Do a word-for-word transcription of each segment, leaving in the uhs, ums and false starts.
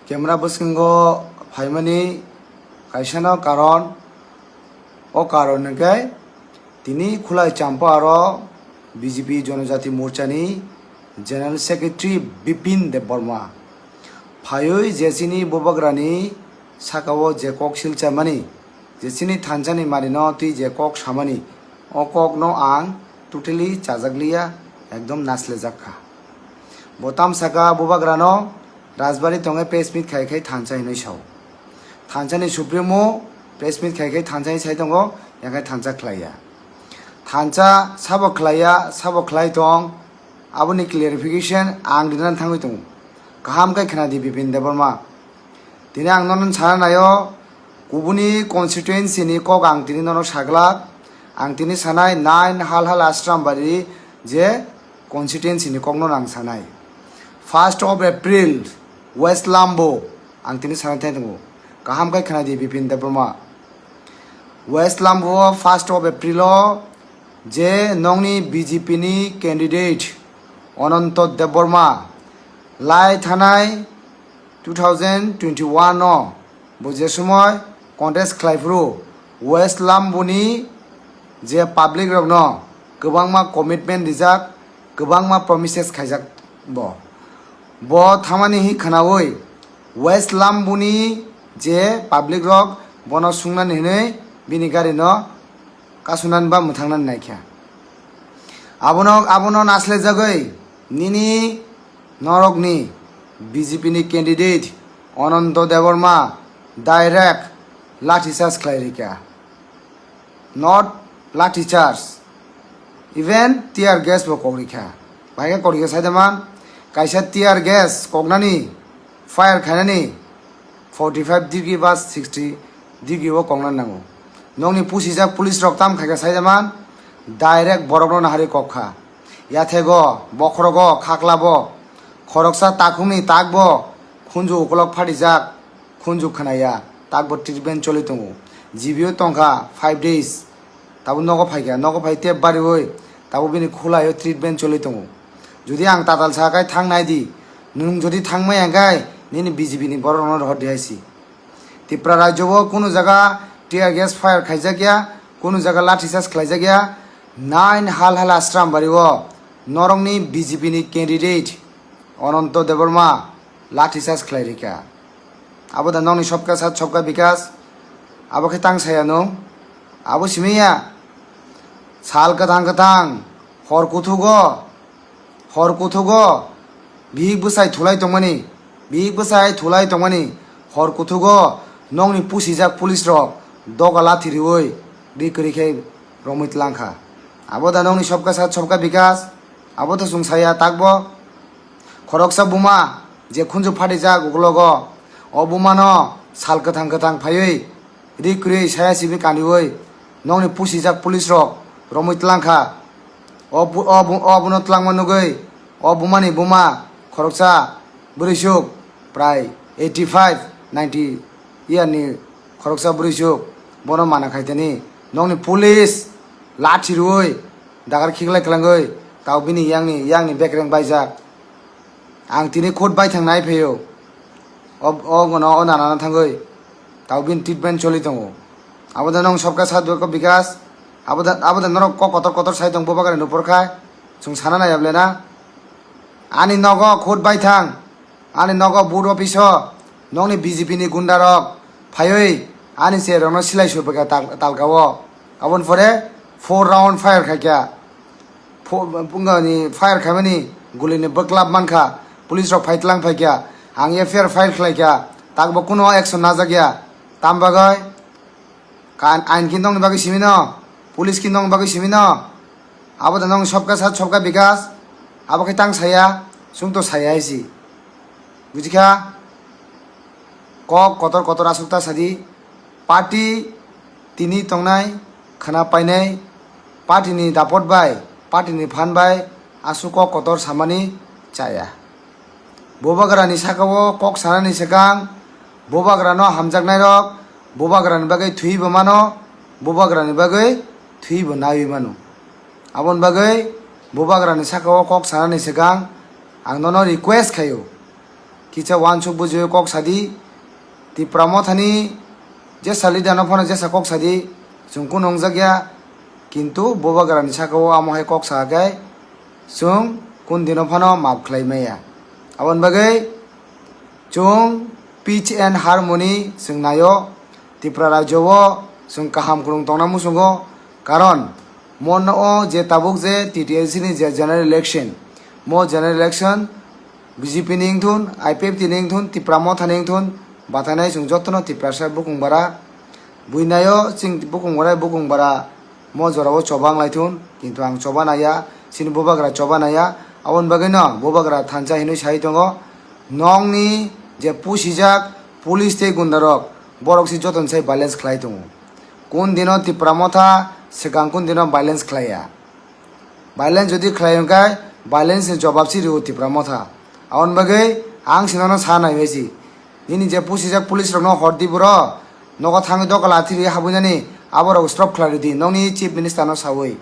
Camera bwskango phaimani kaisano karon, o karon hwnkhe tini Khulai Champa aro B J P Jonojati Morchani General Secretary Bipin Debbarma phaiwi je chini bubagrani sakao je kok silchamani, je chini thansani manino twi je kok samani, o kokno ang totally chajakliya, ekdom naslejak kha. Bo tamsaka bubagrano Rajbari tongwi press meet khai khai thansa hinwi sao. Thansani supremo press meet khai khai thansa hinwi sai tongo, yakhai thansa khlaiya. Thansa sabo khlaiya, sabo khlai tong, aboni clarification ang rinani thangwi tongo. Kaham khe khna di Bipin Debbarma. Tini ang nono sana naio, kubuni constituency ni kok ang tini nono saglak. Ang tini sanai nine Hal Hal Ashram Bari je constituency ni kokno ang sanai. First of April, West Lambo, ang tini sanai thai tongo. Kaham khe khna di Bipin Debbarma. West Lambo first of April o je nongni B J P ni candidate Ananto Debbarma lai thanai two thousand twenty-one o bo je somoi contest khlai phuru West Lamboni je public rokno kwbangma commitment rijak, kwbangma promises khaijak bo. Bo thamani hi khnaui West Lamboni je public rok bono sungnani hinui bini gari no kasunani ba mwthangnani naikha. Abono, abono naslejagwi nini norokni B J P ni candidate Ananto Debbarma direct lathi charge khlai rikha. Not lathi charge, even tear gas bo kok rikha. Bai khe kok rikha saidaman, kaisa tear gas koknani, fire khainani forty five degree ba sixty degree o kokna nango. Nokni pusijak police rok tam khaikha saidaman, direct borokno nahari kok kha. Yathego, bokhorogo, khaklabo, khoroksa takhukni takbo khunju ukolok phatijak, khunju khnaya, takbo treatment choli tongo. G B o tongkha five days, tabo nogo phaikha, nogo phai tep bariui tabo bini khulaio treatment choli tongo. Jodi ang tatal sa khai thang nai di, nwng jodi thang maya khai nini B J P ni borok rokno rohor di hai si. Tipra rajyo o kunu jaga tear gas fire khaijak ya, kunu jaga lathi charge khlaijak ya, nine Hal Hal Ashram Bari o norokni B J P ni candidate Ananto Debbarma lathi charge khlai rikha. Abo da nokni sobka sat sobka bikas, abo khe tang saya nwng, abo simi ya sal kwthang kwthang hor kuthugo, hor kuthugo bihik bwsai thulai tongmani, bihik bwsai thulai tongmani hor kuthugo nokni pusijak police rok doga lathi riui ri kwrwi khe romwi tlangkha. Abo da nokni sobka sat sobka bikas, abo to chwng saya takbo. Khoroksa buma je khunju phatijak uklogo, o bumano sal kwthang kwthang phaiwi ri kwrwi saya simi kaniui nokni pusijak police rok romwi tlangkha. O bu-, o bu-, o buno tlangma nugui o bumani buma khoroksa bwrwisuk prai eighty five ninety year ni khoroksa bwrwisuk bono mana khaitani nokni police lathi rwui dagar khiklai kwlangwi tao bini yangni, yangni bekreng baijak. Ang tini court baithang nai phaio. O, o gano o nanano thangwi tao bini treatment choli tongo. Abo da nong sobka sat ko bikas. Abo da, abo da norok kok kotor kotor sai tong bubagra nupor khai. Chwng sana nai able na. Ani nogo court baithang. Ani nogo board office o nokni B J P ni gunda rok phaiwi ani chair rokno silai sur phaikha tal-, talka o. Aboni pore four round fire khaikha. Pho-, bungani fire khaimani gulini bwklap mankha, police rok phai tlang phaikha, ang F I R file khlaikha, takbo kuno action najak ya. Tam bagwi? Ka-, ain khe nokni bagwi simi no, police khe nokni bagwi simi no. Abo da nokni sobka sat sobka bikas, abo khe tang saya, chwng to saya hai si. Bujikha? Kok kotor kotor aswk ta sadi. Party tini tongnai, khwna painai, party ni dapot bai, party ni phan bai aswk kok kotor samani chaya. Bubagrani sakao kok sanani swkang, bubagrano hamjaknairok bubagrani bagwi thwibo mano, bubagrani bagwi thwibo naiwi mano. Aboni bagwi bubagrani sakao kok sanani swkang ang nono request khaio, kisa uansuk bujiwi kok sadi. Tipra Mothani jesa leader no phano jesa kok sadi, chwng kunu wngjakya, kintu Bubagrani sakao amo hai kok sa khe chwng kun dino phano maap khlai maya. Aboni bagwi chwng peace and harmony chwng naio. Tripura rajyo o chwng kaham kwrwng tongna muchungo, karon mono o je tabuk je T T A C ni je general election, mo general election B J P ni wngthun, I P F T ni wngthun, Tipra Motha ni wngthun, bathanai chwng jotono Tiprasa bukung bara, buinaio chwng bukung bara, bukung bara mo jorao choba wnglaithun, kintu ang choba naiya, chini Bubagra choba naiya, aboni bagwino Bubagra thansa hinwi sai tongo, nokni je pusijak police tei gundarok, borok se jotoni sai violence khlai tongo. Kun dino Tipra Motha swkang kun dino violence khlaiya. Violence jodi khlai hwnkhe violence ni jobab se rio Tipra Motha. Aboni bagwi ang se nono sa nai bai si. Nini je pusijak police rokno hordi boro, nogo thangwi doka lathi ri habwi nani, aborok stop khlai rwdi, nokni chief minister no sawi.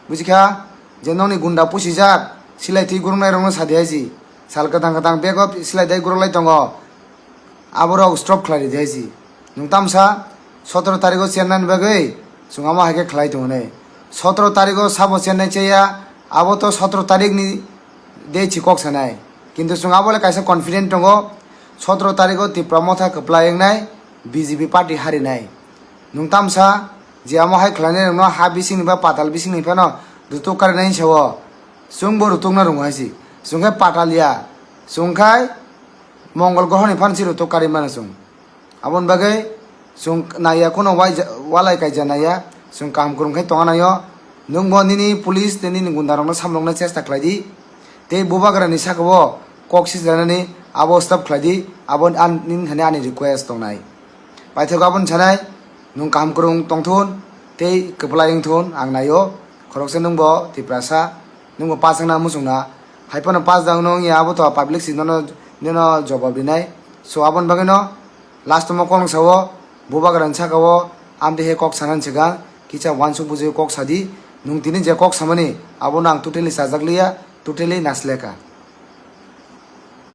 Bujikha, je nokni gunda pusijak, silai twi guruknai rokno sadi hai si. Sal kwthang kwthang bego silai dai guruklai tongo. Aborok stop khlai rwdi hai si. Nwng tamsa sotoro tarigo chennai ni bagwi chwng amo hai khe khlai tongo nai. Sotoro tarigo sabo chennai cheya, abo to sotoro tarik ni de chi kok sanai. Kintu chwng abo le kaisa confident tongo, sotoro tarigo Tipra Motha kwplai wngnai, B J P party harinai. Nwng tamsa je amo hai khlainai rokno ha bisingni ba patal bisingni phano rutuk karinai sao. Chwngbo rutukna rwngo hai si. Chwng khe patal ya. Chwng khai Mongol grohoni phan si rutuk kari mano chwng. Aboni bagwi chwng naiya, kheno wai-, walai kaija naiya, chwng kaham kwrwng khe tongna naio. Nwngbo nini police tei nini gunda rokno samlokna chesta khlai di. Tei Bubagrani sakao kok sijlanani abo stop khlai di. Abo an-, nini thani ani request tongnai. Paithak aboni sanai, nwng kaham kwrwng tongthun tei kwplai wngthun ang naio. Khoroksa nwngbo Tiprasa, nwngbo pass wngna muchungna. Hai phano pass da wngno wngya abo to public si nono, nono jobab rinai. So aboni bagwino last mo kolong sao, Bubagrani sakao amtwi he kok sanani swkang kisa uansuk bujui kok sadi. Nwng tini je kok samani abono ang totally sajak liya, totally nasleka.